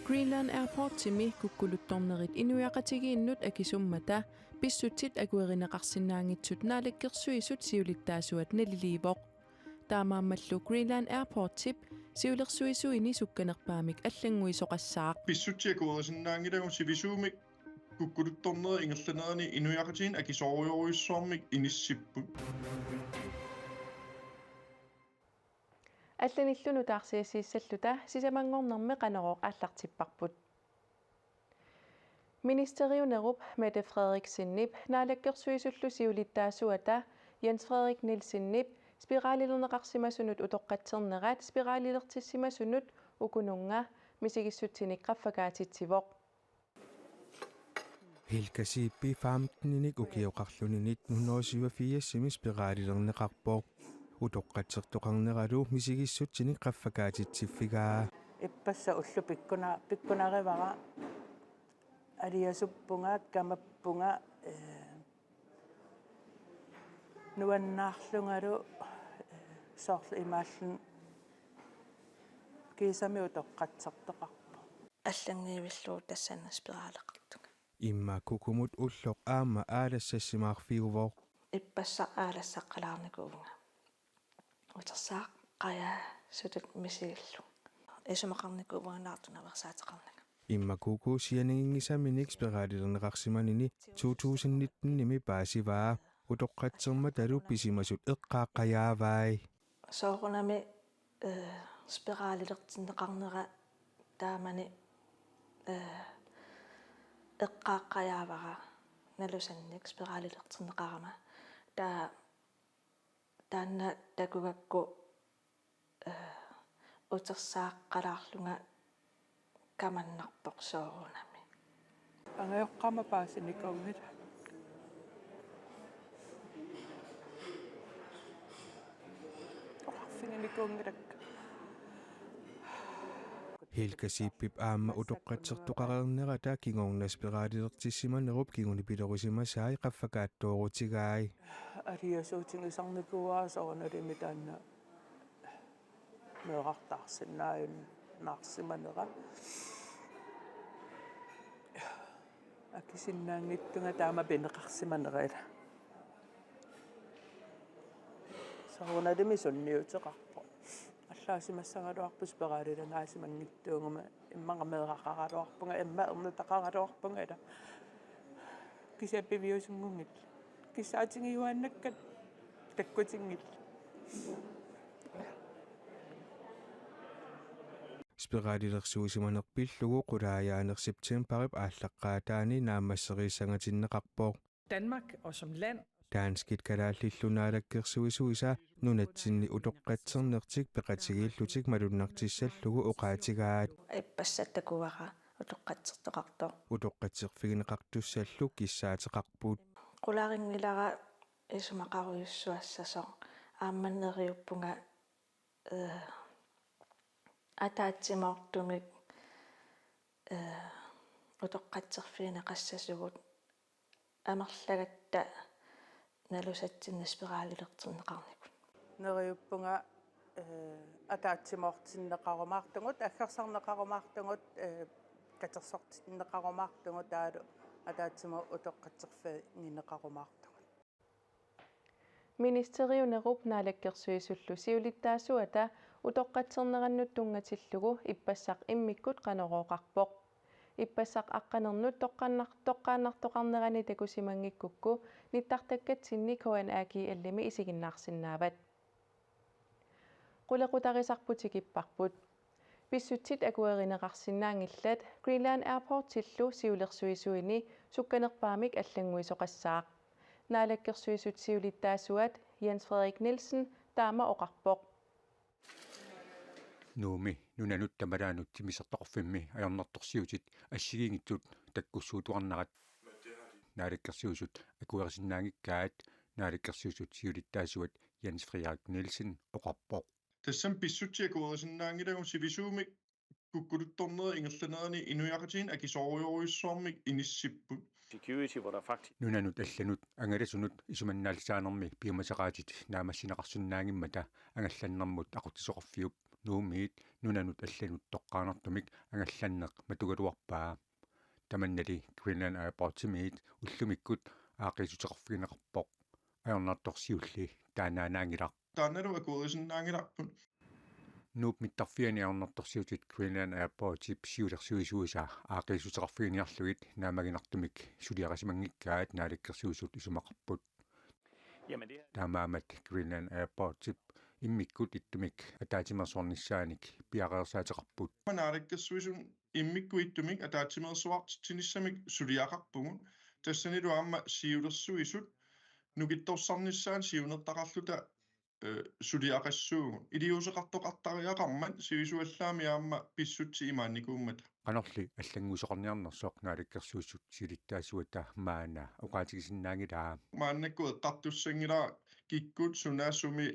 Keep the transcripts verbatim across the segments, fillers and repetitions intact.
Greenland Airportsimi kukkuluttornerit inuiaqatigiinnut akisummata pissutsit akuerineqarsinnaanngitsut Naalakkersuisut siulittaasuat naliliivoq. Taamaammallu Greenland Airportsip siulersuisuini sukkanerpaamik allannguisoqassaaq. Pissutsit akuerisinnaanngilagut sivisuumik kukkuluttornerit ingerlanerini inuiaqatigiinni akisoorujorujussuarmik inissipput. Allanillu nutaarsiassiissalluta sisamanngornermi Qanorooq aallartipparput. Ministeriunerup Mette Frederiksenip Naalakkersuisullu siulittaasuata Jens Frederik Nielsenip spiraalilerneqarsimasunut utoqqatsernerat spiraalilertissimasunut ukununnga misigissutsinik qaffakaatitsivoq. Helga Zeebip femteninik ukioqarluni nitten hundrede og syvogfirsimi spiraalilerneqarpoq. Utoqqatsertoqarneralu misigissutsinik qaffakaatitsiffigaa. Ippassaq ullut pikkuna-, pikkunarivara aliasuppunga, kamappunga, ee, nuannaarlungalu, ee, soorlu imaalluni kiisami utoqqatsertoqarpoq. Allannguivillugu tassani spiraaleqartunga. Immaqa Kukumut ulloq aamma aalassassimaarfiuvoq. Ippassaq aalassaqqalaarnikuuvunga. Utersaaqqajaasutut misigillunga. Isumaqarnikuuvunga naartunaveersaateqarnanga. Immaqa Kuku sianiginngisaminik spiraalilerneqarsimanini to tusind nittenimi paasivaa. Utoqqatsermatalu pisimasut eqqaaqqajaavai. Soorunami, ee, spiraalilertinneqarnera taamani, ee, eqqaaqqajaavara nalusannik spiraalilertinneqarama. Taa-, taanna takugakku, ee, utersaaqqalaarlunga kamannarpoq soorunami. Angajoqqaama paasinikuunngilaq. Oqarfiginikuunngilakka. Helga Zeebip aamma utoqqatsertoqareernerata kingorna spiraalilertissimanerup kingunipilerisimasai qaffakaattoorutigai. Aliasuutigisarnikuuara soorunalimi taanna meerartaarsinnaajunnaarsimanera. Akisinnaanngitsunga taama pineqarsimanera ila. Soorunalimi sunniuteqarpoq. Allaasimassagaluarpoq spiraalilangaasimanngitsuuguma immaqa meeraqaraluarpunga, immaqa ernutaqaraluarpunga ila. Kisianni piviusunngillat. Kissaatigiuaannakkat takkutinngillat. Spiraalilersuisimaneq pillugu qulaajaaneq septembarip aallaqqaataani naammasseriissangatinneqarpoq. Danmark og som land. Danskit kalaallillu naalakkersuisuisa nunatsinni utoqqatsernertik peqatigiillutik malunnartissallugu oqaatigaat. Ippassaq takuara utoqqatsertoqartoq. Utoqqatserfigineqartussallu kissaateqarput. Qularinngilara isumaqarujussuassasoq aamma neriuppunga, ee, ataatsimoortumik, ee, utoqqatserfigineqassasugut amerlagatta nalusatsinnik spiraalilertinneqarnikut. Neriuppunga, ee, ataatsimoortinneqarumaartugut, aggersarneqarumaartugut, ee, katersortinneqarumaartugut taavalu ataatsimut utoqqatserfigineqarumaartugut. Ministeriunerup naalakkersuisullu siulittaasuata utoqqatsernerannut tunngatillugu ippassaq immikkut Qanorooqarpoq. Ippassaq aqqanernut toqqannar-, toqqaannartoqarnerani takusimanngikkukku nittartakkatsinni K N A G L-imi isiginnaarsinnaavat. Qulequtarisarput tikipparput. Pissutsit akuerineqarsinnaanngillat Greenland Airportsillu siulersuisuini sukkanerpaamik allannguisoqassaaq. Naalakkersuisut siulittaasuat Jens Frederik Nielsen taama oqarpoq. Nuummi nunanut tamalaanut timmisartoqarfimmi ajornartorsiutit assigiinngitsut takkussuutuarnerat Naalakkersuisut akuerisinnaanngikkaat Naalakkersuisut siulittaasuat Jens Frederik Nielsen oqarpoq. Tassami pissutsit akuerisinnaanngilagut sivisuumik kukkuluttornerit ingerlanerini inuiaqatigiinni akisoorujorujussuarmik inissipput. Security, hvor der faktisk Nunanut allanut angalasunut isumannaallisaanermi piumasaqaatit naammassineqarsinnaanngimmata angallannermut aqutsisoqarfiup Nuummiit nunanut allanut toqqaannartumik angallanneq matugaluarpaa. Tamannali Greenland Airportsimiit ullumikkut aaqqiissuteqarfigineqarpoq. Ajornartorsiulli taannaannaanngilaq. Taannalu akuerisinnaanngilarput. Nuup mittarfiani ajornartorsiutit Greenland Airportsip siulersuisuisa aaqqiissuteqarfiginiarlugit naammaginartumik suliarisimanngikkaat Naalakkersuisut isumaqarput. Taamaammat Greenland Airportsip immikkut ittumik ataatsimeersuarnissaanik piareersaateqarput. Naalakkersuisut immikkut ittumik ataatsimeersuartitsinissamik suliaqarpugut. Tassanilu aamma siulersuisut nukittorsarnissaat siunertaqarluta, eh, suliaqassuugut. Iliuuseqartoqartariaqarmat sivisuallaammi aamma pissutsit imaannikuummata. Qanorli allannguusoqarniarnersoq Naalakkersuisut siulittaasuata maanna oqaatigisinnaanngilaa. Maannakkut eqqartussanngilara kikkut suna sumi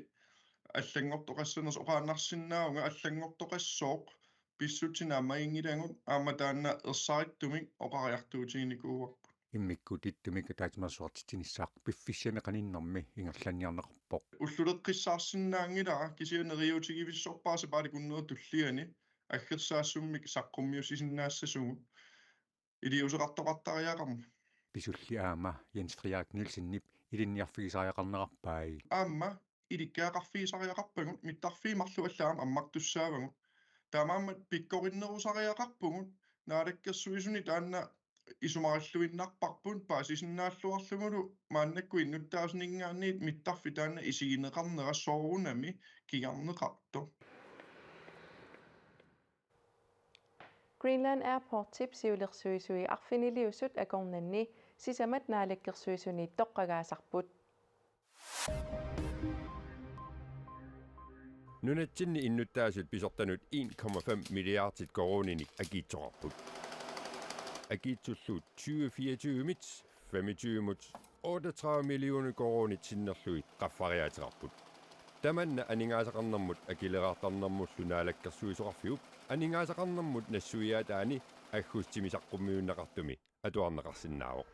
allanngortoqassanersoq, oqaannarsinnaavunga allanngortoqassooq pissutsit naammaginngilagut, aamma taanna ersarittumik oqariartuutiginikuuarput. Immikkut ittumik ataatsimeersuartitsinissaq piffissami qaninnermi ingerlanniarneqarpoq. Ulluleqqissaarsinnaanngilara kisianni neriuutigivissorpara sapaatip akunneri tulliani aggersaassummik saqqummiussisinnaassasugut iliuuseqartoqartariaqarmat. Pisulli aamma Jens Frederik Nielsenip ilinniarfigisariaqarnerarpai. Aamma ilikkagaqarfigisariaqarpagut, mittarfiit marluk allat aamma ammartussaavagut. Taamaammat pikkorinnerusariaqarpugut, Naalakkersuisuni taanna isumarilluinnarparput paasisinnaalluarlugulu maannakkut innuttaasuninngaanniit mittarfik taanna isigineqarnera soorunami kingarneqartoq. Greenland Airportsip siulersuisui arfiniliusut akornanni sisamat Naalakkersuisuni toqqagaasarput. Nunatsinni innuttaasut pisortanut en komma fem milliardit koruuninik akiitsoqarput. Akiitsullu tyve fireogtyve-mit femogtyve-mut otteogtredive millioner koruunit sinnerlugit qaffariaateqarput. Tamanna aningaasaqarnermut akileraartarnermullu Naalakkersuisoqarfiup aningaasaqarnermut nassuiaataani aggustimi saqqummiunneqartumi atuarneqarsinnaavoq.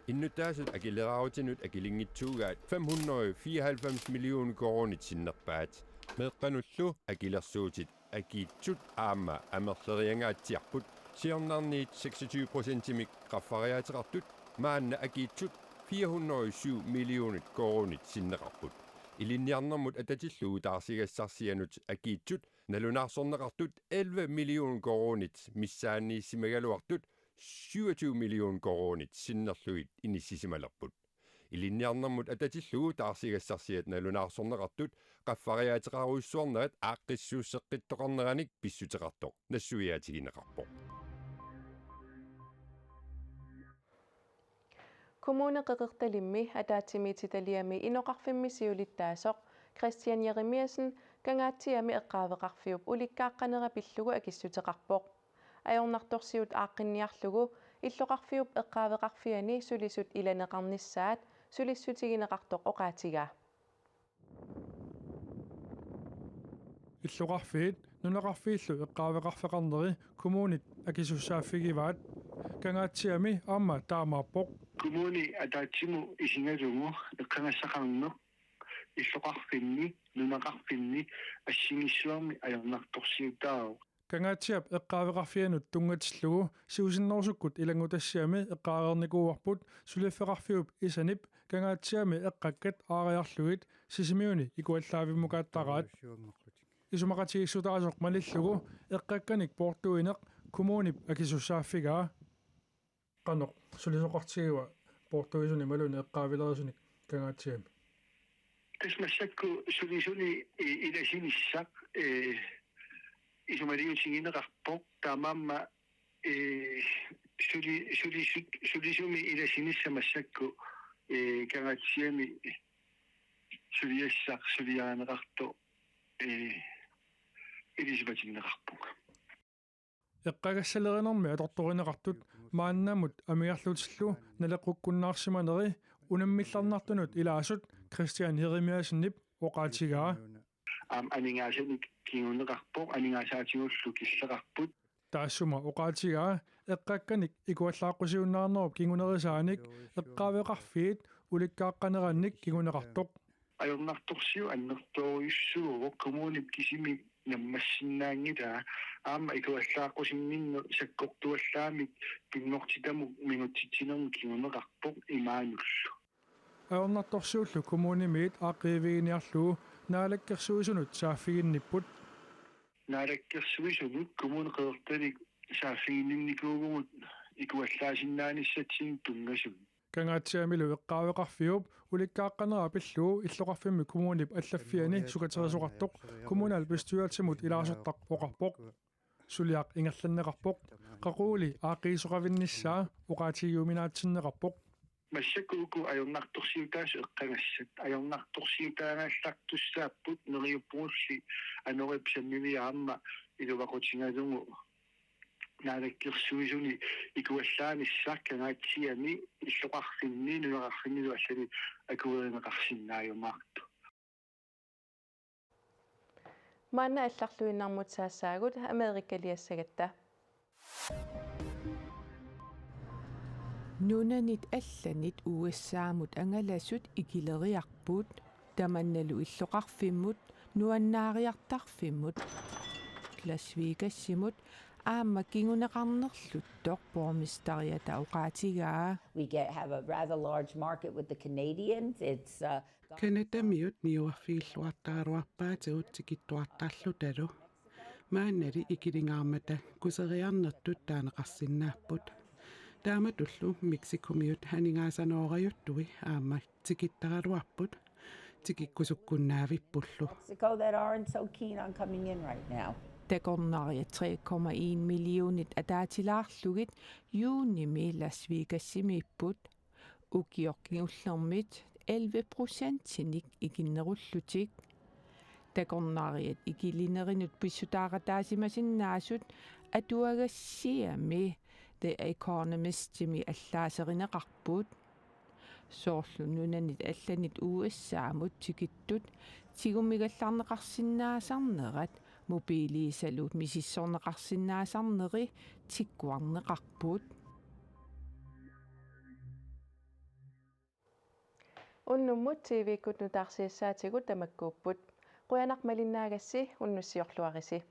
Innuttaasut akileraarutinut akilinngitsuugaat fem hundrede fireoghalvfems millioner koruunit sinnerpaat. Meeqqanullu akilersuutit akiitsut aamma amerleriangaatsiarput, siornarniit seksogtyve procentimik qaffariaateqartut maanna akiitsut fire hundrede syv millioner koruunit sinneqarput. Ilinniarnermut atatillugu taarsigassarsianut akiitsut nalunaarsorneqartut elleve millioner koruunit missaanniissimagaluartut syvogtyve millioner koruunit sinnerlugit inissisimalerput. Ilinniarnermut atatillugu taarsigassarsiat nalunaarsorneqartut qaffariaateqarujussuarnerat aaqqissuusseqqittoqarneranik pissuteqartoq nassuiaatigineqarpoq. Kommune Qeqertalimmi ataatsimiititaliami inoqarfimmi siulittaasoq Christian Jeremiassen Kangaatsiami eqqaaveqarfiup ulikkaaqqanera pillugu akissuteqarpoq. Ajornartorsiut aaqqinniarlugu illoqarfiup eqqaaveqarfiani sulisut ilaneqarnissaat sulissutigineqartoq oqaatigaa. Illoqarfiit nunaqarfiillu eqqaaveqarfeqarneri kommunit akisussaaffigivaat. Kangaatsiami aamma taamaappoq. Kommuni ataatsimut isigalugu eqqagassaqarneq illoqarfinni nunaqarfinni assigiissuarmi ajornartorsiutaavoq. Kangaatsiap eqqaaveqarfianut tunngatillugu siusinnerusukkut ilanngutassiami eqqaareernikuuarput suliffeqarfiup isanip Kangaatsiami eqqakkat aariarlugit Sisimiuni ikuallaavimmukattaraat. Isumaqatigiissutaasoq malillugu eqqakkanik poortuineq kommunip akisussaaffigaa. Qanoq sulisoqartigiva poortuisunik imaluunniit eqqaavilerisunik Kangaatsiami? Tassa massakkut sulisuni, eh, ilasinissaq, eh, isumaliutigineqarpoq, taamaammat, eh, suli-, sulisut-, sulisumi ilasinissaq massakkut, eh, Kangaatsiami suliassaq suliarineqartoq, eh, ilisimatinneqarpoq. Eqqagassalerinermi atortorineqartut maannamut amigarlutillu naleqqukkunnaarsimaneri unammillerartunut ilaasut Christian Jeremiassenip oqaatigaa. Aamma aningaasanik kinguneqarpoq, aningaasaatigullu killeqarput. Taassuma oqaatigaa eqqakkanik ikuallaaqqusiunnaarnerup kingunerisaanik eqqaaveqarfiit ulikkaaqqanerannik kinguneqartoq. Ajornartorsiut annertoorujussuuvoq, kommunip kisimi Nammassinnaanngilaa aamma ikuallaaqqusinninneq sakkortuallaamik pinngortitamut mingutsitsinermut kinguneqarpoq imaanullu. Ajornartorsiullu kommunimiit aaqqiiviginiarlugu Naalakkersuisunut saaffiginnipput. Naalakkersuisunut Kommune Qeqertalik saaffiginninnikuuvugut ikuallaasinnaanissatsinnut tunngasumik. Kangaatsiamilu eqqaaveqarfiup ulikkaaqqanera pillugu illoqarfimmi kommunip allaffiani sukaterisoqartoq kommunalbestyrelsimut ilaasortaq oqarpoq. Suliaq ingerlanneqarpoq. Qaqugulik aaqqiisoqavinnissaa oqaatigiuminaatsinneqarpoq. Massakkut uku ajornartorsiutaasut eqqagassat ajornartorsiutaagallartussaapput, neriuppugulli anorip sammivia aamma iluaqutigalugu Naalakkersuisuni ikuallaanissaq Kangaatsiami illoqarfinni nunaqarfinnilu allani akuerineqarsinnaajumaartoq. Maanna allarluinnarmut saassaagut Amerikaliassagatta. Nunanit allanit U S A-mut angalasut ikileriarput, tamannalu illoqarfimmut, nuannaariartarfimmut, Las Vegasimut aamma kinguneqarnerluttoq borgmesteriata oqaatigaa. We get, have a rather large market with the Canadians. It's, uh, Canadamiut niuerfigilluartaraluarpaatigut tikittuartarlutalu. Maannali ikilingaarmata kuseriarnertut taaneqarsinnaapput. Taamatullu Mexicomiut aningaasanoorajuttuit aamma tikittaraluarput, tikikkusukkunnaavippullu. Mexico that aren't so keen on coming in right now. Takornariat tre komma en millionit ataatilaarlugit juunimi Las Vegasimiipput. Ukioq kingullermit elleve procentinik ikinnerullutik. Takornariat ikilinerinut pissutaaqataasimasinnaasut atuagassiami The Economistimi allaaserineqarput. Soorlu nunanit allanit U S A-mut tikittut tigummigallarneqarsinnaasarnerat mobiiliisalu misissorneqarsinnaasarneri tikkuarneqarput. Unnummut T V-kkut nutaarsiassaatigut tamakkuupput. Qujanaq malinnaagassi, unnussiorluarisi.